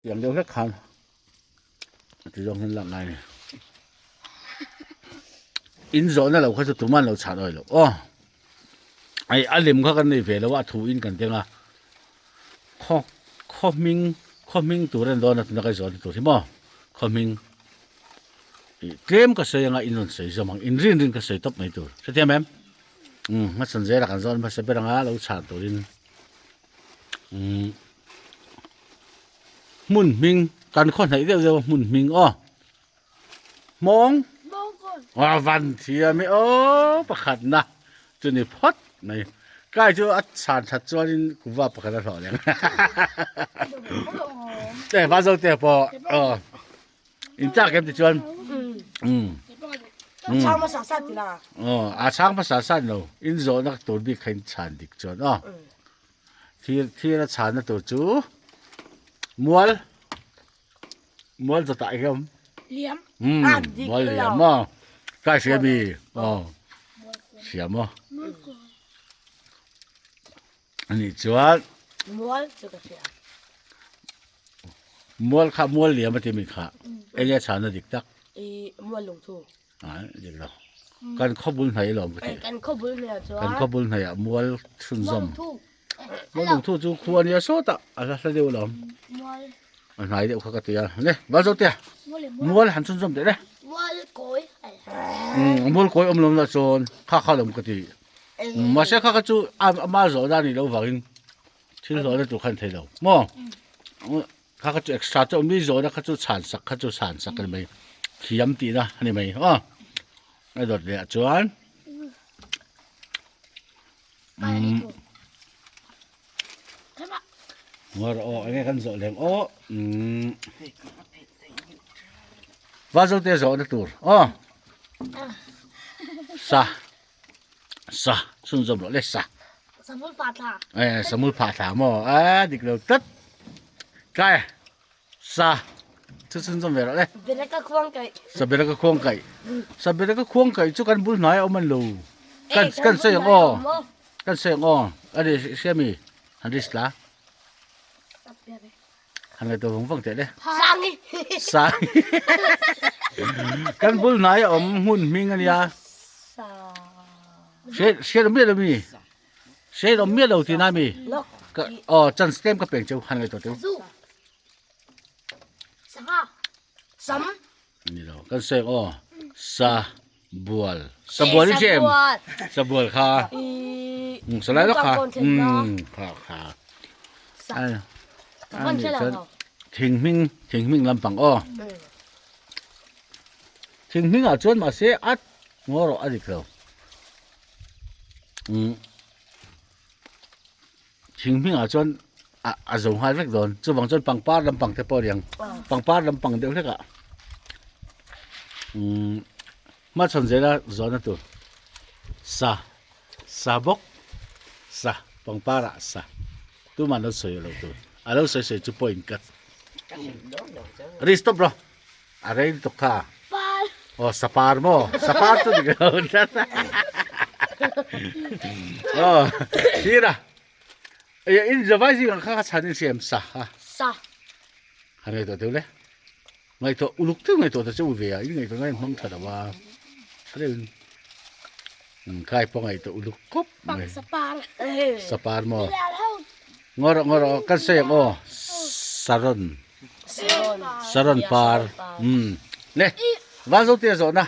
Tiang deuh hlek khan ti zawng hian lak ngai a ni. In zawhna lo kha chu tuman lo chhan awih loh aw. Hei a lem kha kan nei ve lo a, a thu in kan keng a. Khaw khaw hming khaw hming tur a ni dawn a tuna ka zawhna tur hi maw khaw hming ih tlem ka sawi anga in rawn sawi zawm ang in rin rin ka sawi tawp mai tur hrethiam em? Umm hmachhawn zela kan zawn hmasa ber anga lo chhan turin umm. Hmun hming kan khaw hnaih deuh deuh a hmun hming aw hmawng a van thiam e aw pakhat na chu ni phawt mai kai chu a chhan that chuanin kuva pakhat a hlawh leh ang e va zo te pawh aw in chak em ti chuan um chang hmasa sat ti la aw a chang hmasa sat lo in zawhna tur bik kha in chhan dik chuan aw. Thir thir a chhanna tur chu mual mual chawtah hian awm liam umm mual liam maw kai hria mi aw hria maw anih chuan mual chu ka hria mual kha mual liam a ti mi kha enge chhanna dik tak i mual lungthu A dik lo. Kan khawbul hnaih alawm ka ti. Kan khawbul hnaih ah chuan. Kan khawbul hnaih ah mual chhunzawm. Mual lungthu chu khua ania sawtah a hla hla deuh alawm. Mual. A hnai deuh kha ka ti a. Le, val zo tia. Mual han chhunzawm teh le. Mual kawi. Um, mual kawi awm lo na chuan kha kha alawm ka ti. Mahse kha kha chu ama zawh dan ni lo vangin thil hlawhna tur khan thei lo. Maw? Kha kha chu extra chu mi zawhna kha chu chhan sak kha chu chhan sak a ni mai thiam tihna a ni mai aw a dawt leh ah chuan umm ngaw rawh aw enge kan zawh lem aw umm Vazote zawhna tur aw sa. Sa chhunzawm rawh le sa. Samul phah thla. Eh samul phah thla maw a dik lo tlat. Kai sa chu chhunzawm ve rawh le. Beraka khuang kaih. Sa beraka khuang kaih. Sa beraka khuang kaih chu kan bul hnai a awm an lo. Kan kan sawi ang aw. Kan sawi ang aw. Ani hria mi han risk la. Han ngaihtuah vang vang teh le. Sangi. Sangi. Kan bul hnai a awm hmun hming a nia. Hriat hriat awm miah lo mi. Hriat awm miah lo tih na mi. Ka aw chance tlem ka peng cheu han ngaihtuah teu. Sangha. Sam. Ni lo kan sawi ang aw. Sa bual. Sa bual i hria em? Sa bual kha. Sa lai lawk kha. Kha kha. Thing hming thing hming lampang aw. Thing hming ah chuan mahse at ngaw rawh a dik lo. Thing hming ah chuan a a zo nghal vek dawn chuvang chuan pangpar lampang te pawh a ni ang pangpar lampang deuh hlek ah umm hmachhawn zela zawhna tur sa sa bawk sa pangpar ah sa tumah an lo sawi lo tur a lo sawi sawi chu pawh in cut ri stop rawh a rei lutuk kha aw sapar maw sapar chu dik lo tlat aw thlir a Ih in zavai zingah kha kha chhan in hriam sa a. Sa. Han ngaihtuah deuh le. Ngaihtuah uluk deuh ngaihtuah ta che u ve a, in ngaihtuah ngai hmang tha lo a. Tha deuh in. Um kai pawh ngaihtuah uluk khawp mai. Pak sapar. Sapar maw. Ngaw rawh ngaw rawh kan sawi ang aw. Saron. Saron. Saron par. Um. Le. Vanzo te zawhna.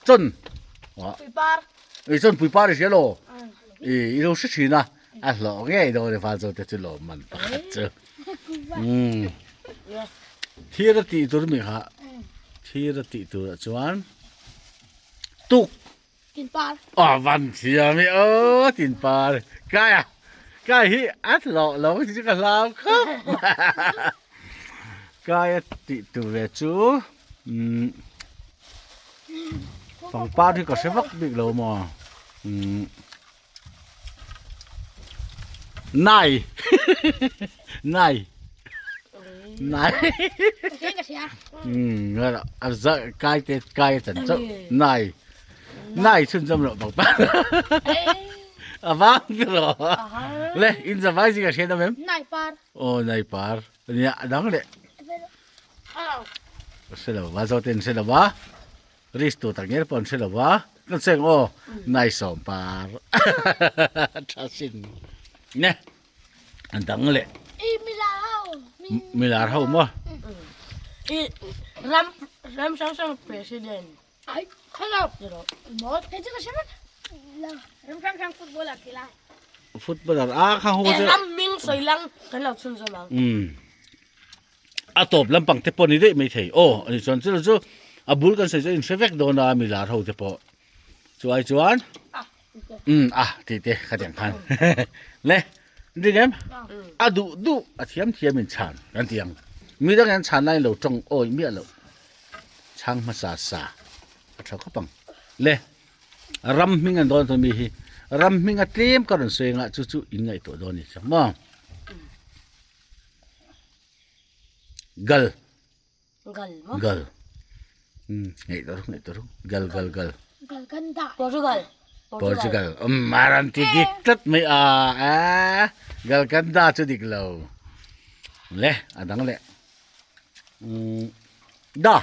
Chon. Pui par. Ei chon pui par i hria lo. I lo hre thin a, a hlawh ngei dawn e Valzo te chu lawm man pakhat chu. Umm. Thir a tih tur mi kha. Thir a tih tur ah chuan tuk. Tin par. A van thiam e aw tin par. Kai a. Kai hi a hlawh lo chu ka hlau khawp. Kai a tih tur ve chu umm pangpar hi ka hre vak bik lo maw umm nai nai nai umm a za kai te kai a chan chauh nai nai chhunzawm loh pangpar a vang tiraw le in zavai zingah hriat awm em nai par aw nai par. Nia a dang leh. Ka hre lo va zawte an hre lo va risk tur tak ngial pawh an hre lo va ka cheng aw nai sawm par tha sin ne a dang leh milar ho maw i ram ram hrang hrang president ai khala maw hei chu ka hre vek ram hrang hrang footballer ti lai footballer a kha ho chu ram ming sawi lang kan lo chhun zawm ang A tawp lampang te pawh ni daih mai thei. Aw, ani chuan chu chu a bul kan sawi chu a inhre vek dawn a mi lar ho te pawh. Chu ai chuan umm a tih te khatiang khan le ding em a duh duh a thiam thiam in chhan kan ti ang. Mi dang hian chhan lai lo tawng awi miah loh chhang hmasa sa a tha khawp ang. Le ram hming an dawn mi hi ram hming a tlem ka rawn sawi anga chu chu in ngaihtuah dawn a ni chiang maw. Gal. Gal maw? Gal. Hmm, ngai tawh ngai tawh Gal gal gal. Gal kan dah. Portugal. Portugal. Um, aran ti dik tlat mai a. A gal kan da chu dik lo. Le, adang le. Um, da,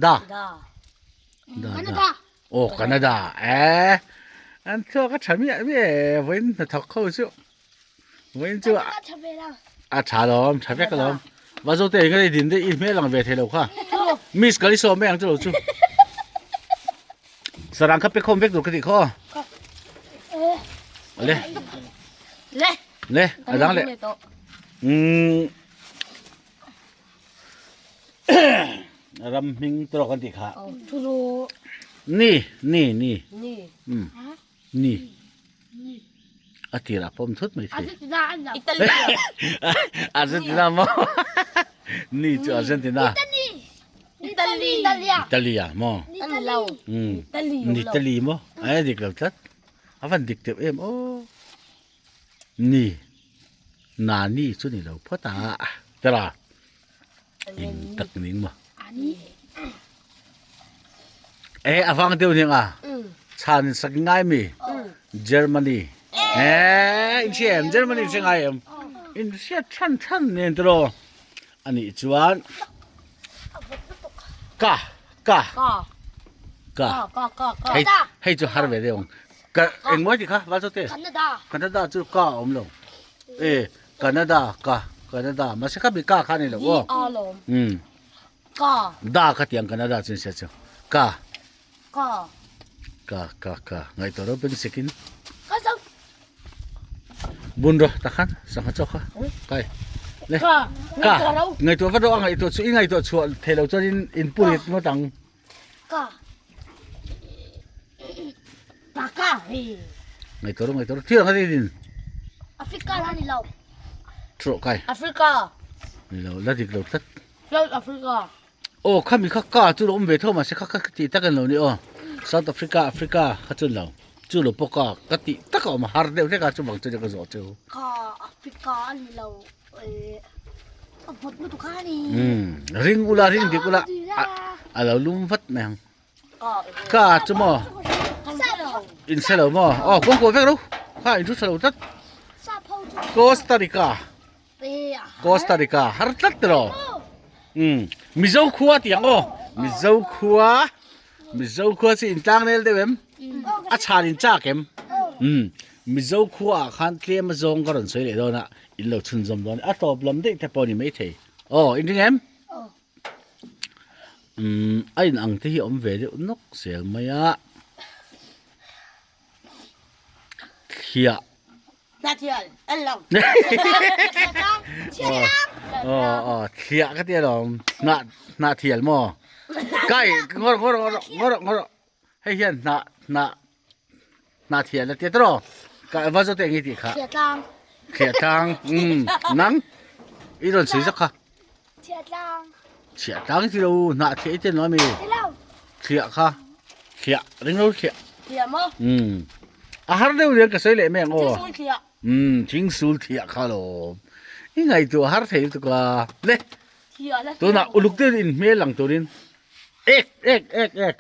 da. Da. Da. Canada. Oh, Canada. Eh. An thua ka tha mi mi voin na thok kho chu. Vawiin chu a tha lawm, tha vek alawm. Va zo te eng din deuh i hmel ang ve thei lo kha. Miss ka li sawm mai ang chu lo chu. Sarang kha pe khawm vek tur ka tih khaw. Le. Le. Le, a dang le. Um ram hming tawk an tih kha. Ni, ni, ni. Ni. Um. Ni. A tirah pawm thut mai thei. Argentina an lo. Italy. Argentina maw? Ni chu Argentina. Italy. Italy. Italia. Italia maw? An lo. Um. Italy. Italy maw? Ai dik lo tlat. A van dik teuh em aw. Ni. Na ni chu ni lo phawt a. Tara. Eng tak ning maw? Ani. Eh avang deuh ning a. Chan sak ngai mi. Germany. Eh in hria em Germany in hria ngai em. In hria than than nen tiro. Ani chuan ka ka Ka. ka Ka ka ka. hei hei chu har ve deuh ang. Ka engmaw ti kha va chu te. Canada. Canada chu ka awm lo. Eh Canada ka Canada mahse kha mi ka kha ni lo aw. A lawm. Um. Ka. Da kha tiang Canada chu ni sia chu. Ka. Ka. Ka ka ka ngaihtuah ro beng sekin. Ka zo. Bun ro takhan sangha chaw kha. Kai. Le. Ka. Ka. Ngaihtuah vat ro a ngaihtuah chu i ngaihtuah chhuah thei lo chuan in in purit ngawt ang. Ka. Pa ka hi. Ngaihtuah ro ngaihtuah ro thil ang kha din. Africa la ni lo. Thu kai. Africa. Ni lo la dik lo tlat. South Africa. Aw khami kha ka chu lo awm ve tho mahse kha kha tih tak an lo ni aw. South Africa Africa kha chu lo. Chu lo pawh ka ka tih tak a awm a har deuh hlek a chuvang chuan ka zawh chu. Ka Africa a ni lo. A vawt lutuk a ni. Um ring ula ring dik ula a lo lum vat mai ang. Ka chu maw in hre lo maw aw kawng kuah vek ro kha in thu tha lo tlat. Costa Rica Costa Rica har tlat tiraw um Mizo khua tih ang aw Mizo khua Mizo khua chu in tlang nel deuh em a chhan in chak em um Mizo khua ah khan tlem a zawng ka rawn sawi leh dawn a in lo chhun zawm dawn a tawp lam daih te pawh a ni maithei aw in ring em um a in ang te hi a awm ve deuh nawk zel mai a thliah Aw thliah ka ti alawm hnah hnah thial maw kai ngawr ngawr ngawr ngawr ngawr hei hian hnah hnah hnah thial a tia tawh ka va zawt eng i tih kha Thliah tlang thliah tlang um nang i rawn sawi zak kha Thliah tlang thliah tlang i ti lo hnah thliah i ti lo ami thliah kha thliah ring lo thliah Thliah maw? Um a har deuh rian ka sawi leh mai ang aw. Thingsul thliah. Um thingsul thliah kha lawm. I ngaihtuah har thei lutuk a. Le. Thliah la. Tunah uluk deuhin in hmel lang turin ek ek ek ek.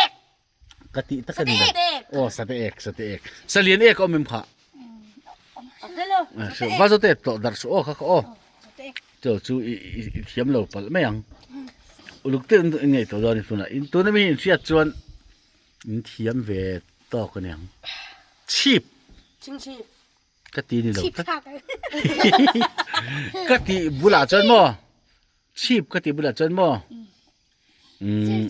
Ek. Ka tih tak a ni lo. Aw sate ek sate ek. Salian ek a awm em kha? Va zo te tawh darh suh aw kha kha aw. Chu chu i i thiam lo palh mai ang. Uluk deuh in ngaihtuah dawn a ni tunah. In tuna mi hi in hriat chuan in thiam ve tawk a niang. Chhip. Chhingchhip. Ka ti ni lo tlat. Ka ti bulah chuan maw? Chhip ka ti bulah chuan maw? Umm.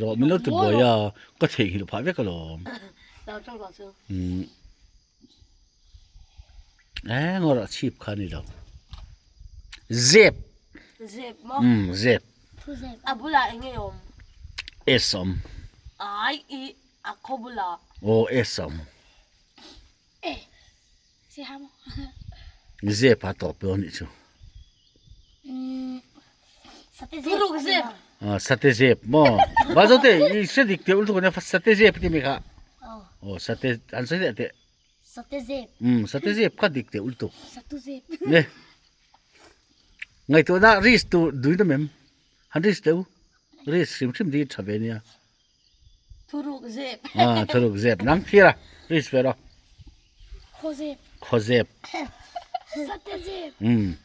Rawh min lo ti buai a, ka theihnghilh phah vek alawm. Umm. Eng erawh chhip kha a ni lo. Zep. Zep maw? Umm zep. A bulah eng nge awm? S awm. Ai i a khaw bulah. Aw S awm. Zep a tawp dawn nih chu. Thuruk zep. Ah sate zep maw. Ba zo te i hre dik teh ultuk ania sate zep ti mi kha. Aw sate an sawi leh teh. Sate zep. Um sate zep kha dik teh ultuk. Satu zep. Ne. Ngaihtuahna risk tur duin awm em? Han risk teh u. Risk hrim hrim ding tha ve nia. Thuruk zep. Ah, thuruk zep. Nang thira. Risk ve ro. Khaw zep. Khaw zep. Sate zep. Um.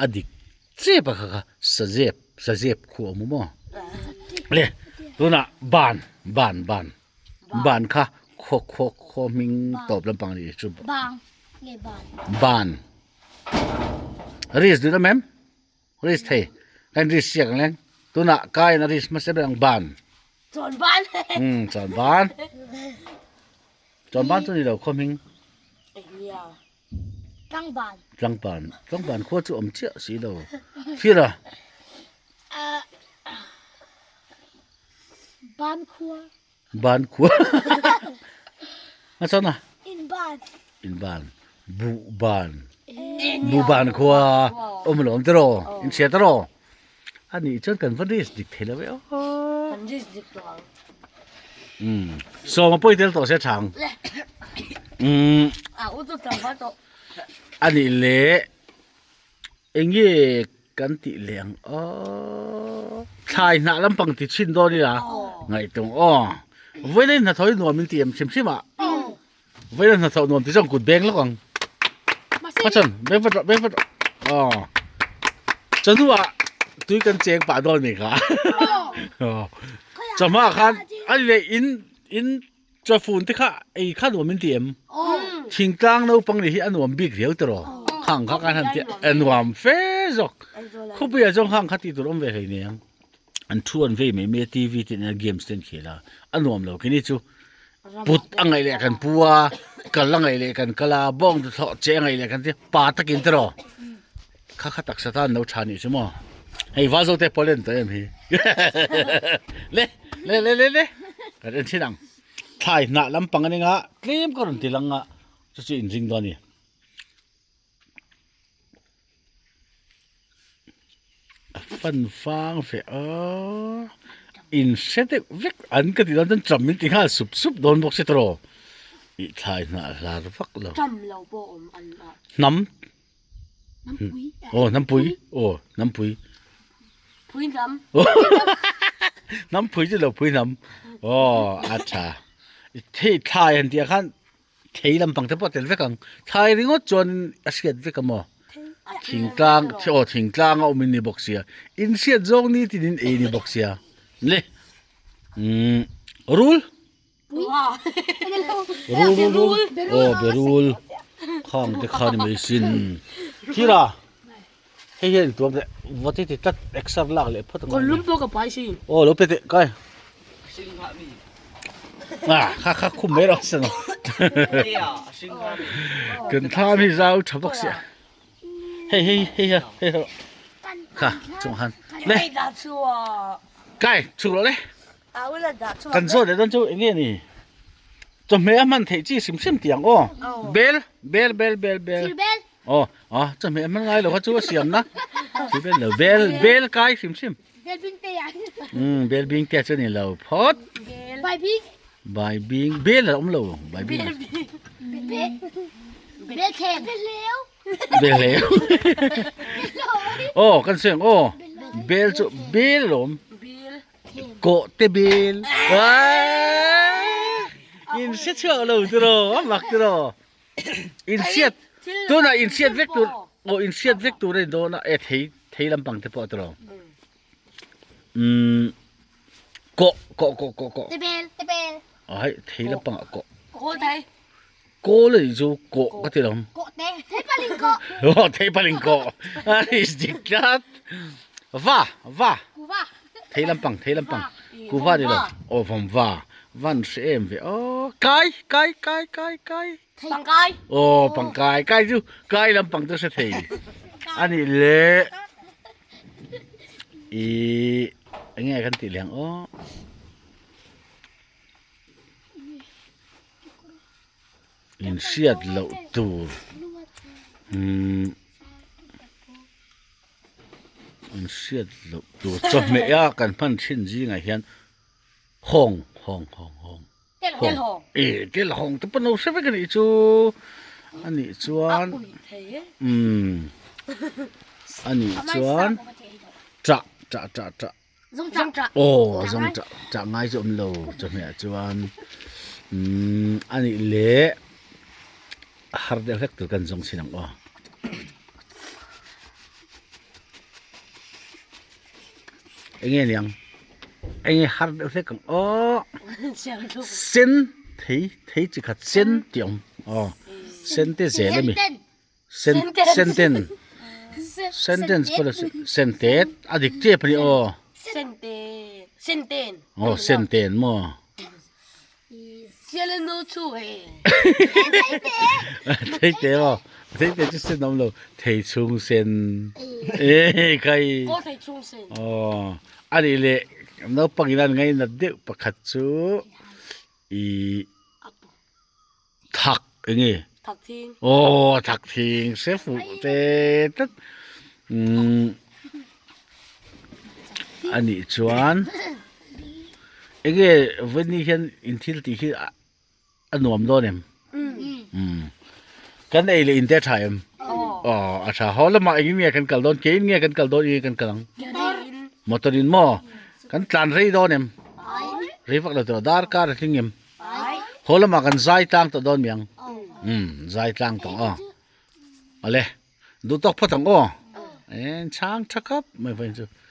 Adik zep a kha kha. Sa zep. Sa zep khu awm maw. Le. Tuna ban. Ban ban. Ban kha khaw khaw khaw hming tawp lampang ni chu. Bang. Nge ban. Ban. Risk duh na mem. Risk thei kan risk siak ang leng tunah kai in a risk hmasa ber ang ban chawn ban um chawn ban chawn ban chu ni lo khaw hming tlangban tlangban tlangban khua chu awm chiah si lo thil a ban khua ban khua a chuan a in ban in ban buh ban buh ban khua awm lo awm tiraw in hria tiraw a nih chuan kan va risk dik thei lo ve aw kan risk dik tawh ang um sawma pawi tel tawh se thang um a u chu tlangval tawh a nih leh Eng nge kan tih leh ang aw? Thlai hnah lampang ti chhin dawn ila ngaihtuah aw. Vawiin hnathawh hi nuam in ti em hrim hrim ah. Vawiin hnathawh nuam ti chuan kut beng lawk ang. Hmachhawn beng vat rawh beng vat rawh aw. Chawhnuah tui kan cheng pah dawn mai kha. Chawhma ah khan a ni leh in in Chawfun te kha ei kha nuam in ti em? Thingtlang naupang nih hi a nuam bik riau tiraw? Khang kha kan han ti a nuam fe zawk. Khawpuiah chuan khang kha tih tur awm ve hlei nei ang. An thu an vei mai mai a TV te nen games te an khel a, a nuam lo kini chu put a ngaih leh kan pu a, kal a ngaih leh kan kal a, bawng te thlawh che a ngaih leh kan ti pa takin tiraw? Kha kha taksa tan lo tha nih chu maw? Hei val zo te pawh len tawh em hi. Le le le le le kan en thin ang. Thlai hnah lampang a ning a tlem ka rawn ti lang a chu chu in ring dawn a ni. A fan fang fe a in hre deuh vek an ka tih dawn chuan cham min ti nghal sup sup dawn bawk si tawh ih thlai hnah hlar vak lo. Cham lo pawh awm an ah. Hnam Aw hnampui aw hnampui Pui hnam Hnampui chu lo pui hnam aw a tha thei thlai han tih ah khan thei lampang te pawh a tel vek ang thlai ringawt chuan a hriat vek a maw thingtlang aw thingtlang a awm in ni bawk sia in hriat zawng ni tin in ei ni bawk sia le umm rul. Rul rul rul aw berul khang te kha ni mai sin thira hei hian tuam leh vawt hi ti tlat exer lak leh phawt ang lum pawh ka pai si aw lo pe teh kai ah kha kha khum mai rawh se kan thlam hi zau tha bawk sia hei hei hei hei kha chung han le kai chhuk rawh le Kan zawt leh dawn chu eng nge ni? Chawhmeh a hman theih chi hrim hrim tih ang aw. Bel, bel, bel, bel, bel. Aw, ah, chawhmeh a hman ngai lo kha chu a siam na. Thil bel lo, bel, bel kai hrim hrim. Bel bing te ah. Um, bel bing te chu ni lo phawt. Bai bing. Bai bing, bel a awm lo, bai bing. Bel, bel thleng. Bel leu. Bel leu. Aw, kan sawi ang aw. Bel chu bel a awm. Bel. Kawh te bil in hre chhuak lo tiraw a mak tiraw in hriat tunah in hriat vek tur. Aw inhriat vek tur a ni dawn a, e thei thei lampang te pawh a tawh lo. Umm kawh kawh kawh kawh kawh. Tebel tebel. Aw hei thei lampang ah kawh. Kawl thei. Kawl a nih chu kawh ka ti lo. Kawh te. Thei paling kawh. Aw thei paling kawh. A ni dik tlat. Va va. Kuva. Thei lampang thei lampang. Kuva ni lo. Aw vawm va. Van hre em ve aw. Kai kai kai kai kai. Pangkai. Aw pangkai kai chu kai lampang chu hre thei a nih leh ih eng nge kan tih leh ang aw inhriat loh tur umm inhriat loh tur chawhmeh a kan hman thin zingah hian hawng hawng hawng hawng. Tel hawng. E tel hawng te pawh no hre vek anih chu anih chuan umm anih chuan chah chah chah chah aw zawng chah chah ngai chu awm lo chawhmeh ah chuan umm anih leh a har deuh hlek tur kan zawng chhin ang aw. Enge niang enge har deuh hlek ang aw sen thei thei chi khat sen tih a awm aw sen te zel a mi sen sen ten sentence pawh sen tet a dik tep a ni aw aw sen ten maw. Thei te maw thei te chu sen awm lo thei chhung sen eh kai aw a nih leh naupang in an ngainat deuh pakhat chu ih thak eng nge aw thak thing hre fuh te tlat umm a nih chuan eng nge vawiin hian in thil tih hi a nuam dawn em umm kan ei leh in te a tha em aw a tha haw lamah engin nge kan kal dawn ke in nge kan kal dawn enge kan kal ang motor in maw kan tlan rei dawn em rei vak lo tur a darkar a tling em. Haw lamah kan zai tlang tawh dawn miang. Umm zai tlang tawh aw. Awle duh tawk phawt ang aw. Eng chhang tha khawp mai vawiin chu.